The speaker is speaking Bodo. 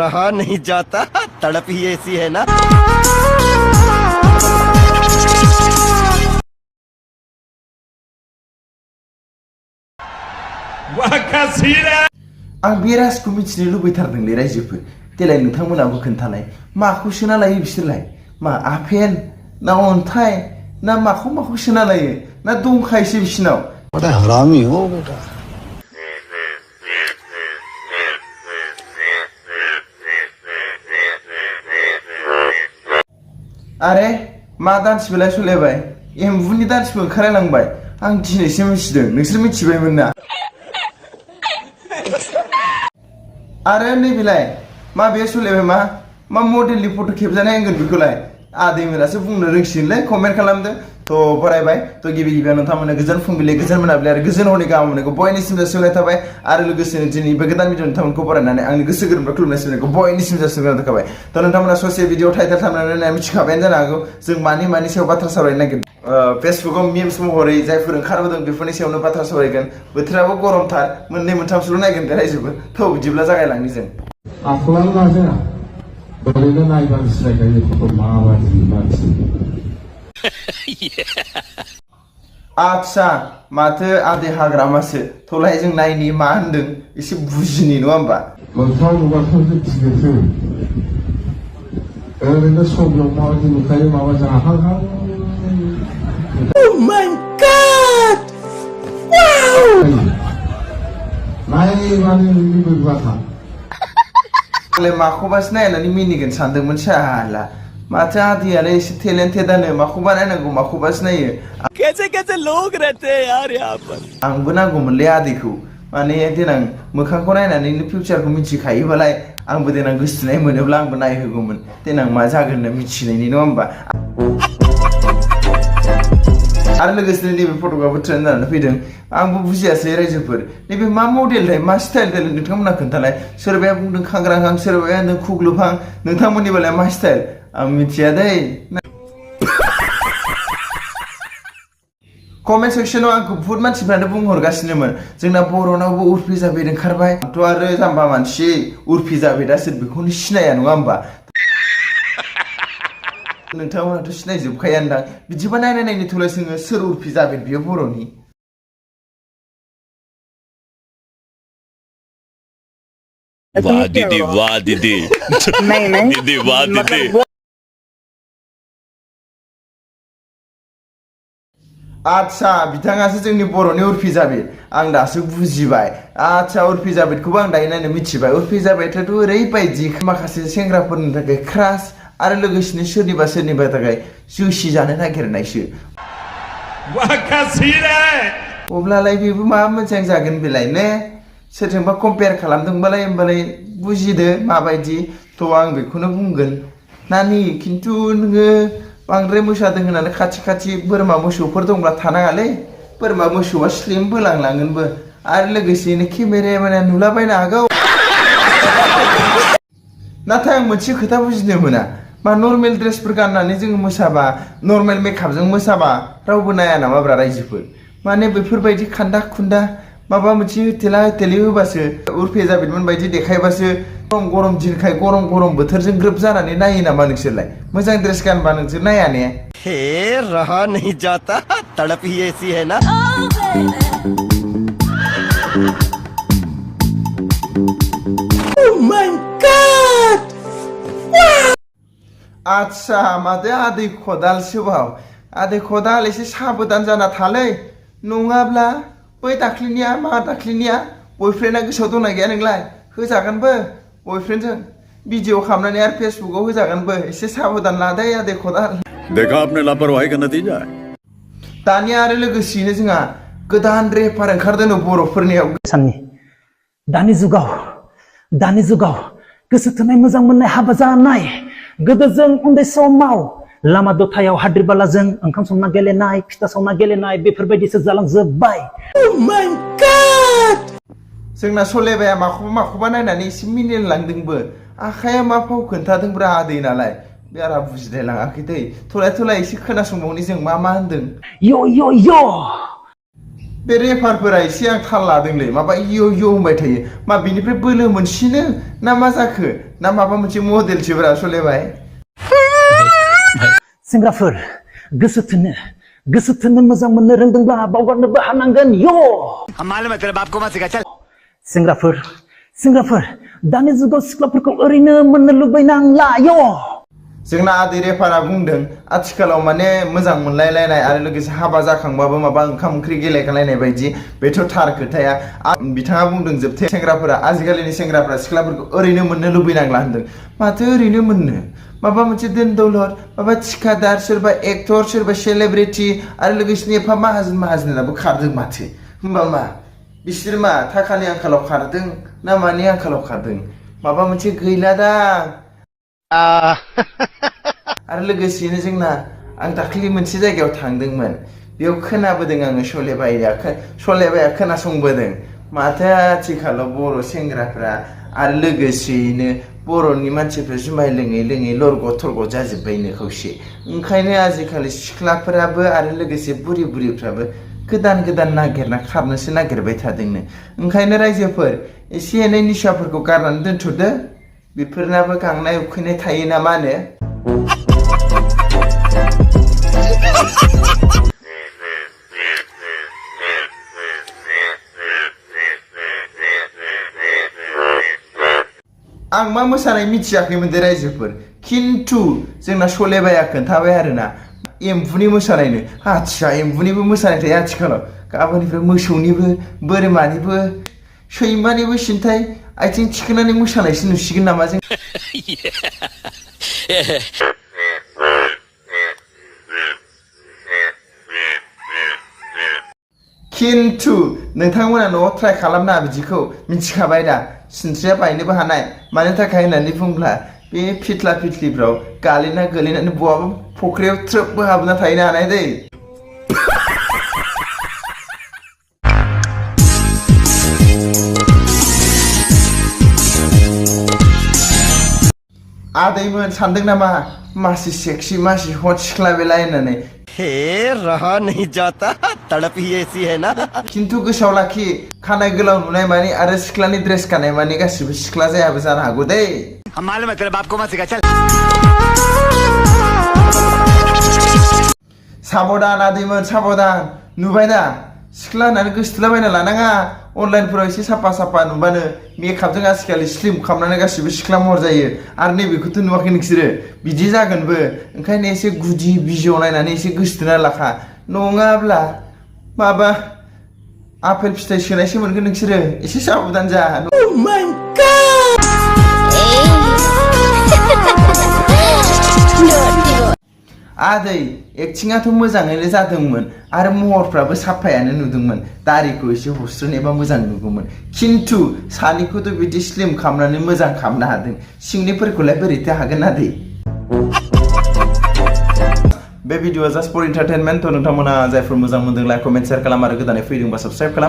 रहा नहीं जाता, तड़प ही ऐसी है ना। आं बे राजखौ मिथिनो लुबैथारदोंलै रायजोफोर देलाय नोंथांमोनाबो खोन्थानाय माखौ सोना लायो बिसोरलाय मा आफेल ना अन्थाइ ना माखौ सोना लायो ना दंखायोसो बिसिनाव बड़ा हरामी हो बेटा आरे मा दान्सबोलाय सलायबाय एम्बुनि दान्सबो ओंखारलायलांबाय आं दिनैसो मिथिदों नोंसोर मिथिबायमोन ना आरो नैबेलाय मा बे सलायबाय मा मडेलनि फट' खेबजानाय एंगोल बेखौलाय आदैमोनासो बुंनो रोंसिगोनलै कमेन्ट खालामदो थ' फरायबाय थ' गिबि गिबियाव नोंथांमोननो गोजोन फुंबिलि गोजोन मोनाबिलि आरो गोजोन हरनि गाहाम हामलायनायखौ बयनिसिम जासिहरनाय थाबाय आरो लोगोसेनो दिनै बे गोदान भिडिअ नोंथांमोनखौ बरायनानै आंनि गोसो गोरबोनिफ्राय खुलुमनाय सिबिनायखौ बयनिसिम जासिहरनाय थाबाय थ' नोंथांमोना ससे भिडिअ टाइटेल थांनानै मिथिखाबायानो जानो हागौ जों मानि सायाव बाथ्रा सावरायनो नागिरदों फेसबुकआव मिम्स महरै जायफोर ओंखारबोदों बेफोरनि सायावनो बाथ्रा सावरायगोन बोथोराबो गरमथार मोननै मोनथामसोल' नायगोन दे रायजोबो थ' बिदिब्ला जागायलांनि जों आखलानो लाजाया ओरैनो नायबानो सिनायखायो फट' माबादि मानसि आच्छा माथो आदै हाग्रामासो थलाय जों नायनि मा होनदों एसे बुजिनि नङा होमबा मोखां नुबाथ' मिथिगोनसो ओरैनो सबियाव माबादि नुखायो माबा जाहांहां Oh my God! Wow! नायबानो लुबैबाथा माखौबासो नायनानै मिनिगोन सानदोंमोन साला माथो आदैयालाय एसे टेलेन्टेडानो माखौबा नायनांगौ माखौबासो नायो कैसे लोग रहते हैं यार यहाँ पर आंबो नांगौमोनलै आदैखौ माने देनां मोखांखौ नायनानैनो फिउचारखौ मिथिखायोबालाय आंबो देनां गोसोथोनाय मोनोब्ला आंबो नायहोगौमोन देनां मा जागोन होनना मिथिनायनि नङा होमबा आरो लोगोसेनो नैबे फट'आबो ट्रेन्ड जानानै फैदों आंबो बुजियासै रायजोफोर नैबे मा मडेलथाय मा स्टाइल नोंथांमोना खोन्थालाय सोरबाया बुंदों खांग्रांहां सोरबाया होनदों खुग्लुबहां नोंथांमोननिबालाय मा स्टाइल आं मिथिया दै कमेन्ट सेक्सनाव आंखौ बुहुत मानसिफ्रानो बुंहरगासिनोमोन जोंना बर'नावबो उर्फि जावेद ओंखारबाय आंथ' आरो जाम्बा मानसि उर्फि जावेदा सोर बेखौनो सिनाया नङा होमबा नोंथांमोनाथ' सिनायजोबखायानदां बिदिबा नायनो थलाय जोङो सोर उर्फि जावेद बियो बर'नि वाह दीदी दीदी वाह दीदी आच्छा बिथाङासो जोंनि बर'नि उर्फि जावेद आं दासो बुजिबाय आच्छा उर्फि जावेदखौबो आं दायो नायनो मिथिबाय उर्फि जावेदाथ' ओरैबायदि माखासे सेंग्राफोरनि थाखाय क्रास आरो लोगोसेनो सोरनिबा थाखाय जुसि जानो नागिरनायसो अब्लालाय बेबो मा मोजां जागोन बेलाय ने सोरजोंबा कम्पेयार खालामदोंबालाय होमबालाय बुजिदो माबायदि थ' आं बेखौनो बुंगोन नानि खिन्थु नोङो बांद्राय मोसादों होननानै खाथि बोरमा मोसौफोर दंब्ला थानाङालै बोरमा मोसौआ स्लिम बोलांलांगोनबो आरो लोगोसेनो केमेराया नुलाबायनो हागौ नाथाय आं मोनसे खोथा बुजिनो मोना मा नर्मेल ड्रेसफोर गाननानै जोङो मोसाबा नर्मेल मेकआपजों मोसाबा रावबो नाया नामाब्रा रायजोफोर माने बेफोरबायदि खान्दा खुन्दा माबा मोनसे होथेलि होबासो उर्फि जावेदमोन बायदि देखायबासो गरम दिनखाय गरम बोथोरजों ग्रोब जानानै नायो नामा नोंसोरलाय मोजां ड्रेस गानबा नोंसोर नाया ने हे रहा नहीं जाता, तड़प ही ऐसी है ना। Oh my God! आच्छा माथो आदै खदालसो बाव आदै खदाल एसे साबधान जाना थालै नङाब्ला बै दाख्लिनिया बयफ्रेन्डआ गोसोआव दंना गैया नोंलाय होजागोनबो बयफ्रेन्डजों भिडिअ खालामनानै आरो फेसबुकआव होजागोनबो एसे साबधान लादै आदै खदाल देखा आपने लापरवाही का नतीजा है दानिया आरो लोगोसेनो जोंहा गोदान रेपार ओंखारदों बर'फोरनियाव साननि दानि जुगाव गोसो थोनाय मोजां मोननाय हाबा जानाय गोदो जों उन्दै समाव लामा दथायाव हाद्रि बालाजों ओंखाम संना गेलेनाय फिथा सावना गेलेनाय बेफोरबायदिसो जालांजोब्बाय Oh my God! जोंना सलेबाया माखौबा नायनानै एसे मिनिलांदोंबो आखाया मा फाव खोन्थादोंब्रा आदै नालाय बारा बुजिलाय लाङाखै दै थलाय एसे खोनासंबावनि जों मा होनदों यो बे रेफारफोरा एसे आं थाल लादोंलै माबा इय इय होनबाय थायो मा बिनिफ्राय बोलो मोनसिनो ना मा जाखो ना माबा मोनसे मडेलसोब्रा सलेबाय सेंग्राफोर गोसो थोनो मोजां मोननो रोंदोंब्ला बावगारनोबो हानांगोन यो मालूम है तेरे बाप को मत सिखा चल सेंग्राफोर दानि जुगाव सिख्लाफोरखौ ओरैनो मोननो लुबैनांला यो जोंना आदै रेफारा बुंदों आथिखालाव माने मोजां मोनलायलायनाय आरो लोगोसे हाबा जाखांबाबो माबा ओंखाम ओंख्रि गेलेखालायनाय बायदि बेथ' थार खोथाया बिथाङा बुंदों जोबथे सेंग्राफोरा आजिखालिनि सेंग्राफोरा सिख्लाफोरखौ ओरैनो मोननो लुबैनांला होनदों माथो ओरैनो मोननो माबा मोनसे दोन दौलत माबा थिखादार सोरबा एक्टर सोरबा सेलेब्रिटि आरो लोगोसे एफा माहाजोनाबो खारदों माथो होमबा मा बिसोर मा थाखानि आंखालाव खारदों ना मानि आंखालाव खारदों माबा मोनसे गैलादां आरो लोगोसेनो जोंना आं दाख्लि मोनसे जायगायाव थांदोंमोन बेयाव खोनाबोदों आङो सलेबाया खोनासंबोदों माथो आथिखालाव बर' सेंग्राफ्रा आरो लोगोसेयैनो बर'नि मानसिफ्रा जुमाय लोङै लोङै लरग' थरग' जाजोब्बायनो खौसे ओंखायनो आजिखालि सिख्लाफोराबो आरो लोगोसे बुरिफ्राबो गोदान नागिरना खारनोसो नागिरबाय थादोंनो ओंखायनो रायजोफोर एसे एनै निसाफोरखौ गारनानै दोनथ'दो बेफोरनाबो गांनाय उखैनाय थायो ना मा होनो आं मा मोसानाय मिथियाखैमोन दे रायजोफोर खिन्थु जोंना सलेबाया खोन्थाबाय आरोना एम्बुनि मोसानायनो आथिया एम्बुनिबो मोसानाय थायो आथिखालाव गाबोननिफ्राय मोसौनिबो बोरमानिबो सैमानिबो सिन्थाय आथिं थिखोनानै मोसानायसो नुसिगोन नामा जों खिन्थु नोंथांमोना न'आव ट्राइ खालामना बिदिखौ मिथिखाबाय दा सिनस्रिया बायनोबो हानाय मानि थाखाय होननानै बुंब्ला बे फिथ्ला फिथ्लिफ्राव गालिना गोलैनानै बहाबा फख्रियाव थ्रोबबो हाबना थाहैनो हानाय दै आदैमोन सानदों नामा मासि सेक्सि मासि हट सिख्ला बेलाय होननानै हे रहा नहीं जाता तड़प ही ऐसी है ना खिन्थु गोसोआव लाखि खानाय गोलाव नुनाय मानि आरो सिख्लानि ड्रेस गाननाय मानि गासिबो सिख्ला जायाबो जानो हागौ दै मालूम है तेरे बाप को मत सिखा चल साबधान आदैमोन साबधान नुबाय दा सिख्ला होननानै गोसोथोलाबायना लानाङा अनलाइनफोराव एसे साफा नुबानो मेकआपजों आजिखालि स्लिम खालामनानै गासिबो सिख्ला महर जायो आरो नैबेखौथ' नुवाखै नोंसोरो बिदि जागोनबो ओंखायनो एसे गुदि बिजौ नायनानै एसे गोसोथोना लाखा नङाब्ला माबा आपेल फिथाइ सोनायसो मोनगोन नोंसोरो एसे साबधान जा आदै एक्टिंआथ' मोजाङैनो जादोंमोन आरो महरफ्राबो साफायानो नुदोंमोन दारिखौ एसे हस्रोनेबा मोजां नुगौमोन खिन्थु सानिखौथ' बिदि स्लिम खालामनानै मोजां खालामनो हादों सिंनिफोरखौलाय बोरैथो हागोन आदै बे भिडिअआ जास्ट फर एन्टारटेनमेन्ट नोंथांमोना जायफोर मोजां मोनदों लाइक कमेन्ट शेयार खालाम आरो गोदानै फैदोंबा साबस्क्राइब खालाम